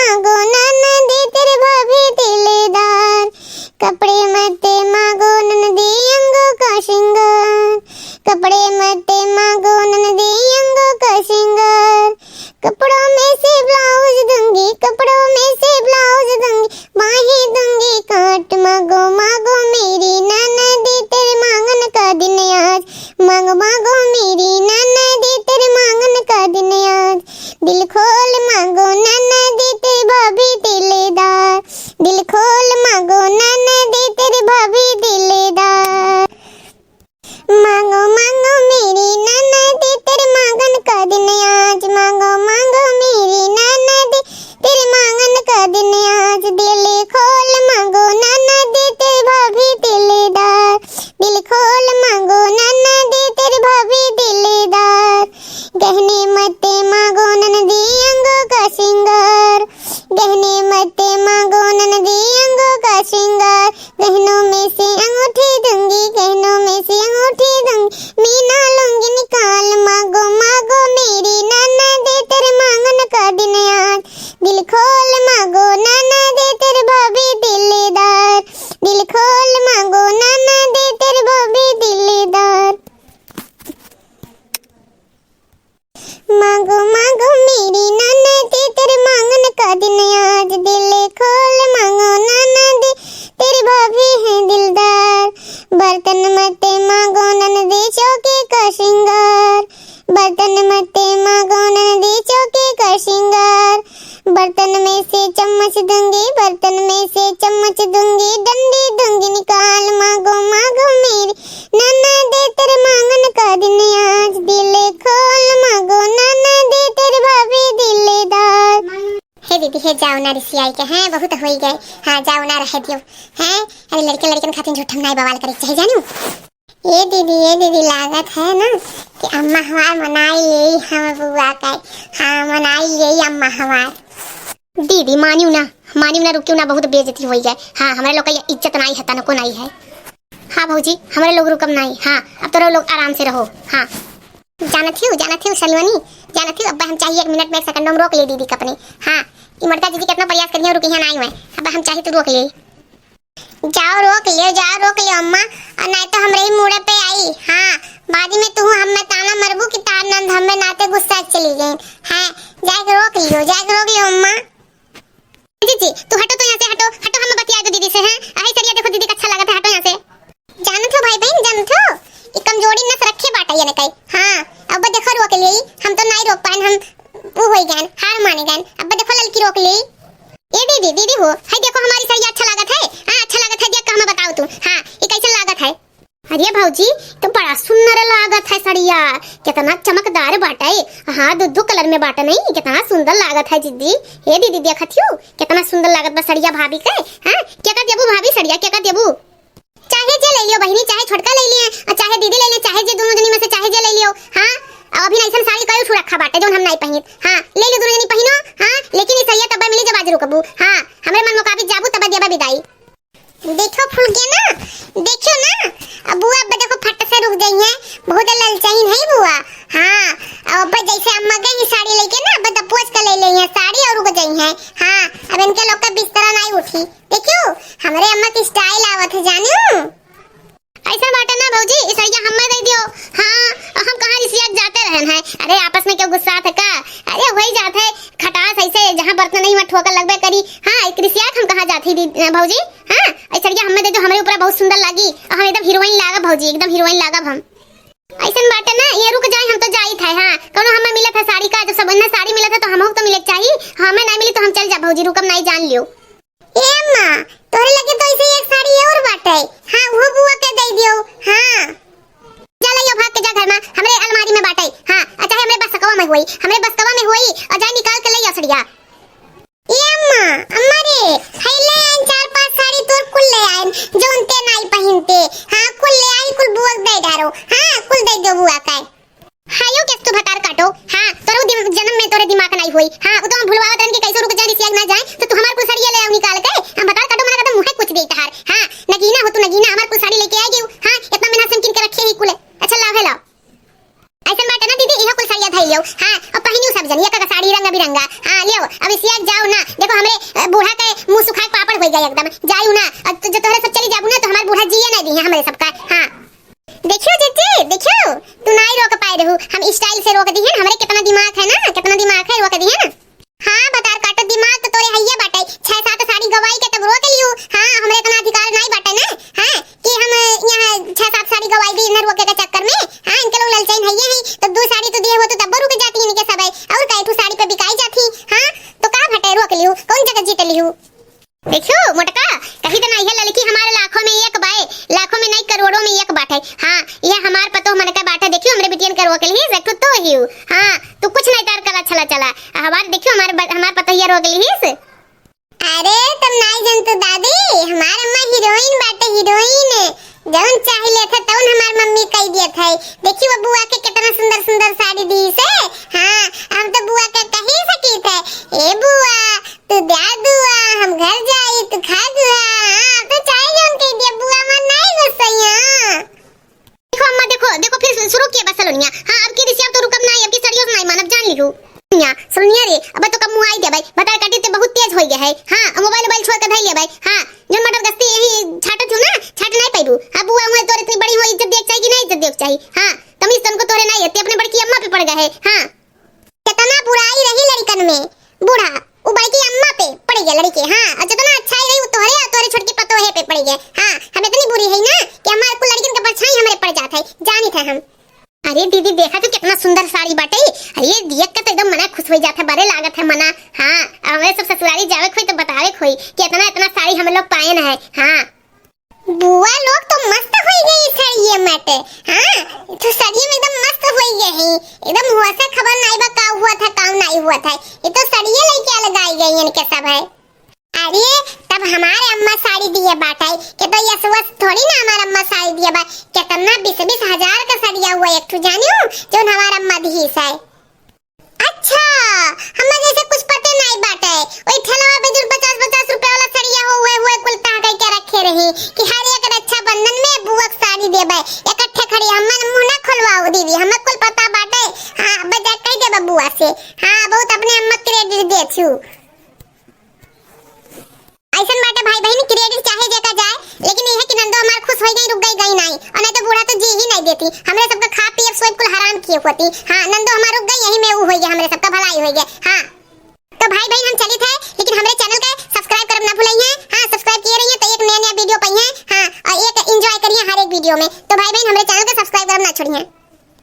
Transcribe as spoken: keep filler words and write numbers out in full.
मांगो ननदी तेरी भाभी दिलदार, कपड़े मत मांगो ननदी अंगों का श्रृंगार, कपड़े मत मांगो ननदी अंगों का श्रृंगार, कपड़ों में से ब्लाउज दूंगी, कपड़ों में से ब्लाउज दूंगी, बाहें दूंगी काट, मांगो मांगो मेरी ननदी तेरे मांगन का दिन आज, मांगो मांगो मेरी ननदी तेरे मांगन का दिन आज, दिल खोल मांगो ननदी तेरी भाभी दिलदार, दिल खोल मांगो ननदी तेरी भाभी दिलदार। मांगो मांगो मेरी ननदी तेरे मांगन का दिन आज, मांगो मांगो मेरी ननदी तेरे मांगन का दिन आज, दिल खोल मांगो ननदी तेरे भाभी दिलदार, दिल खोल मांगो ननदी तेरे भाभी दिलदार, गहने मत मांगो ननदी अंगों का श्रृंगार, गहने मत मांगो ननदी अंगों का श्रृंगार, गहनों में से अंगूठी दूंगी, गहनों में से अंगूठी दूंगी, मीना लूंगी निकाल, मांगो मांगो मेरी ननदी तेरे मांगन का दिन आज, दिल खोल मांगो ननदी तेरे भाभी दिलदार, दिल खोल मांगो ननदी तेरे भाभी दिलदार। मांगो मांगो मेरी ननदी तेरे मांगन का दिन आज, दिल खोल मांगो ननदी तेरी भाभी है दिलदार, बर्तन मत मांगो ननदी चौके का श्रृंगार, बर्तन मत मांगो ननदी चौके का श्रृंगार, बर्तन में से चम्मच दूंगी, बर्तन में से चम्मच दूंगी, डंडी दूंगी निकाल, मांगो मांगो मेरी ननदी तेरे मांगन का दिन आज, दिल खोल मांगो ननदी तेरे भाभी दिलदार। हे दीदी, हे जाओ ना रिसियाई के, हैं, बहुत होई गए। हाँ, जाओ ना, रहे दियो। हैं, अरे लड़के लड़कन खातिर झूठ हम नाई बवाल करे के चाही, जानू। ए दीदी, ए दीदी, लागत है ना कि अम्मा हमार मनाई लेई हम बुआ का। हाँ, मनाई लेई अम्मा हमार। दीदी, मानियो ना, मानियो ना, रुकियो ना, बहुत बेइज्जती होई है। हाँ, हमरे लोग का ये इज्जत नाई है, तनको नाई है। हाँ भौजी, हमरे लोग रुकब नाई। हाँ, अब तोरे लोग आराम से रहो। हाँ। जानत हियो, जानत हियो सलवनी, जानत हियो, अब्बा हम चाहिए एक मिनट में, एक सेकंड में रोक ले दीदी का अपने। हाँ, ई मर्दा जीजी कितना प्रयास करिहैं, रुकिहैं नाई हुए। अब्बा हम चाहिए तो रोक ले। जाओ रोक लियो, जाओ रोक लियो अम्मा, और नाई तो हमरे ही मूड़े पे आई। हाँ, बाद में तू हमें ताना मरबू कि तार नंद हमें नाते गुस्सा चली गई। हाँ, जाके रोक लियो, जाके रोक लियो अम्मा। जीजी, तू हटो तो यहाँ से, हटो, हटो, हमें बतिया दो दीदी से, हैं? अही सरिया देखो दीदी का अच्छा लागत है, हटो यहाँ से। जानत हो भाई बहन, जानत हो, ई कमजोरी नस रखे बाटा ये ने कई। हाँ, अब देखो रोक लेई, हम तो नाई रोक पाएन, हम ऊ होई गएन, हार माने गएन। अब देखो ललकी रोक लेई। ए दीदी, दीदी हो, है देखो हमारी सरिया अच्छा लागत है? हाँ, अच्छा लागत है, देख के हमें बताओ तू। हाँ, ई कैसन लागत है? अरे भौजी, तो बड़ा सुंदर लागत है सड़िया, कितना चमकदार बाटे। हाँ, दो दो कलर में बाटे नहीं, कितना सुंदर लागत है दीदी। हे दीदी, देखत हियो, कितना सुंदर लागत बा सड़िया भाभी के। हाँ, केका देबू भाभी सड़िया, केका देबू? चाहे जे ले लियो बहिनी, चाहे छोटका ले लिए, और चाहे दीदी ले ले, चाहे जे दोनों जनी में से चाहे जे ले लियो। हाँ, अब अभी ऐसन साड़ी कई ठो रखा बाटे जौन हम नाई पहिनित। हाँ, ले लियो दोनों जनी पहिनो। हाँ, लेकिन ई सड़िया तब मिली जब आज रुकबू। हाँ, हमरे मन मुताबिक जाबू तब देबा विदाई। देखो फुलगेना, देखियो ना, अब बुआ अब देखो फट से रुक जाई है, बहुत ललचाइन है बुआ। हाँ, अब जैसे अम्मा गई साड़ी लेके ना, अब दपोज के ले ली है साड़ी और रुक जाई है। हाँ, अब इनके लोग का बिस्तरा नाई उठी। देखियो, हमरे अम्मा की स्टाइल आवत है जानू। ऐसा बाटे ना भौजी, ई सड़िया हमें दे दियो। हाँ, और हम कहाँ रिसिया जाते रहन है। अरे आपस में क्यों गुस्सा थे का? अरे वही जात है, खटास ऐसे जहाँ बर्तन नहीं वहाँ ठोकर लगबे करी। हाँ, एक रिसिया हम कहाँ जात ही दी-, भौजी? हाँ, ई सड़िया हमें दे दो, हमरे ऊपर बहुत सुंदर लगी। और हम एकदम हीरोइन लागब भौजी, एकदम हीरोइन लागब हम। ऐसन बाटे ना, ये रुक जाए, हम तो जाइत है। हाँ, कौनो हमें मिलत है साड़ी का, जब सब इन्हें साड़ी मिलत है तो हमहू तो मिले के चाही। हमें नहीं मिली तो हम चल जा भौजी, रुकब नहीं, जान लियो। ए अम्मा, तोहरे लगे तो ऐसे एक साड़ी और बाटे। हाँ, वो बुआ के दे दियो। हाँ। जा ले आओ भाग के जा घर में, हमरे अलमारी में बाटे। हाँ, और चाहे हमरे बसकवा में होई, हमरे बसकवा में होई, और जाए निकाल के ले आओ सड़िया। ए अम्मा, अम्मा रे, है ले आइन चार पांच साड़ी तोर कुल ले आइन, जौन ते नाई पहिनते। हाँ, कुल ले आई, कुल बुआ के दे डारो। हाँ, कुल दे दो बुआ के। हायो केस तू भतार काटो। हाँ, तोरो दिम-, जन्म में तोरे दिमाग नाई होई। हाँ, उ तो हम भुलवावत रहन कि कैसे रुक जाए, रिसिया ना जाए, तो तू हमार कुल सड़िया ले आओ निकाल के। हम भतार काटो मना कदम मुँहे कुछ दे तहार। हाँ, नगीना हो तू नगीना, हमार कुल साड़ी लेके आ गई। हाँ, इतना मेहनत से हम किन के रखे ही कुल। अच्छा लाओ, है लाओ। ऐसन बाटे ना दीदी, इहो कुल सड़िया धई लियो। हाँ, अब पहिनियो सब जन, एक एक साड़ी रंग बिरंगा। हाँ, लियो, अब रिसियात जाउ ना, देखो हमरे, अ, बूढ़ा के मुँह सुखाए पापड़ होइ गए एकदम। जाउ ना, अ, तो जो तोहरे सब चली जाबू ना तो हमार बूढ़ा जिए नहीं दिहे हमरे सबका। हाँ। देखियो जीजी, देखियो, तू नाई रोक पाए रहू, हम style से रोक दिहे ना, हमरे कितना दिमाग है ना, कितना दिमाग है, रोक दिहे ना। हाँ, भतार काटो, दिमाग तो तोरे हइये बाटे, छह सात साड़ी गवाई के तब रोक लिहू। हाँ, हमरे इतना अधिकार नाई बाटे ना, हाँ, कि हम यहाँ छह सात साड़ी गवाई दी इन्हें रोके के चक्कर में। हाँ, इनके लोग ललचाइन हइये ही, तो दो साड़ी तो दिए हो तो तब रुक जाती इनके सब है, और कई ठू साड़ी पे बिकाई जाती। हाँ, तो का भटे रोक लिहू, कौन जगह जीत लिहू? देखियो मोटका, कही तो ना, यह लड़की हमारे लाखों में एक बाए, लाखों में नहीं, करोड़ों में एक बाटे। हाँ, यह हमार पतो मन का बाटे। देखियो, हमरे बिटियन के रोक लिहिस, एक ठो तो ही हूँ। हाँ, तू कुछ नहीं तार कला छला चला। हमार देखियो, हमार ब-, हमार पतोहिया रोक लिहिस। अरे, तुम नहीं जानते दादी, हमार अम्मा हीरोइन बाटे, हीरोइन। जौन चाही लेत है, तौन हमार मम्मी कई देत है। देखी वो बुआ के कितना सुंदर सुंदर साड़ी दी से। हाँ, हम तो बुआ के कही सकीत है, "ए बुआ, तू द्या दुआ, हम घर जाई, तू खा दुआ।" हाँ, तो चाहे जौन कह दिया, बुआ मन नहीं गुस्सैया। देखो अम्मा, देखो, देखो, फिर शुरू किए बस सलोनिया। हाँ, अब की रिसिया तो रुकब नहीं, अब की सड़ियों से नहीं मानब, जान लिहू। या, सलोनिया रे, अब तो कम मुआई दे भाई, भतार काटी ते बहुत तेज हो गया है। हाँ, मोबाइल वोबाइल छोड़ के धई ले भाई। हाँ, जौन मटर गस्ती यही छाटत हूँ ना, छाट नहीं पैबू। हाँ, बुआ हुए तोरे इतनी बड़ी हो, इज्जत देख चाहिए कि नहीं इज्जत देख चाहिए? हाँ, तमीज तनको तोरे नहीं है, ते अपने बड़की अम्मा पे पड़ गए है। हाँ, कितना बुराई रही लड़कन में, बूढ़ा, वो बड़की अम्मा पे पड़ गया लड़के। हाँ, और जितना अच्छाई रही वो तोहरे और तोहरे छोटकी पतोहे पे पड़ गया। हाँ, हम इतनी बुरी है ना कि हमारे कुल लड़कन का परछाई हमरे पड़ जात है, जानी था हम। अरे दीदी, देखा तू कितना सुंदर साड़ी बाटे। अरे देख के तो एकदम मना खुश हो जात है, बरे लागत है मना। हाँ, हमें सब ससुरारी जावे खोई तो बतावे खोई कि इतना इतना साड़ी हम लोग पाए न है। हाँ, बुआ लोग तो मस्त होई गई साड़िये मटे। हाँ, तो साड़िये में एकदम मस्त होई गई है, एकदम हुआ सा खबर नहीं बा का हुआ था, का नहीं हुआ था। ये तो साड़िये लेके अलग आई गई इनके सब है। अरे, तब हमारे अम्मा साड़ी दिए बाटे, कि तो यस वस थोड़ी ना हमारे अम्मा साड़ी दिए बा। कितना बीस बीस हजार का साड़िया हुआ एक ठो, जानियो, जौन हमारे अम्मा दिहिस है। अच्छा, हमें जैसे कुछ पते नहीं बाटे। वही ठेलवा पे जो पचास पचास रुपया वाला सड़िया हो, हुए, हुए कुल तह कह के रखे रही कि हर एक रक्षाबंधन में बुआ के साड़ी देबे। इकट्ठे खड़ी, हमें मुंह ना खोलवाओ दीदी, हमें कुल पता बाटे। हाँ, बजा कह देबे बुआ से। हाँ, बहुत अपने अम्मा credit देत हूँ। ऐसन बाटे भाई बहिन, credit चाहे जेका जाए, लेकिन यह कि नंदो हमार खुश होई गई, रुक गई, गई नहीं, और नहीं तो बूढ़ा तो जी ही नहीं देती। हमरे सबका खा पिए सोए कुल हराम किए होती। हाँ, नंदो हमार रुक गई, यही में वो होई गया, हमरे सबका भलाई होई गया। हाँ, तो भाई बहिन हम चलित है, लेकिन हमरे channel के subscribe करब ना भुलाइए। हाँ, subscribe किए रहिए तो एक नया नया video पाइए। हाँ, और एक enjoy करिए हर एक video में। तो भाई बहिन हमरे channel के subscribe करब ना छोड़िए।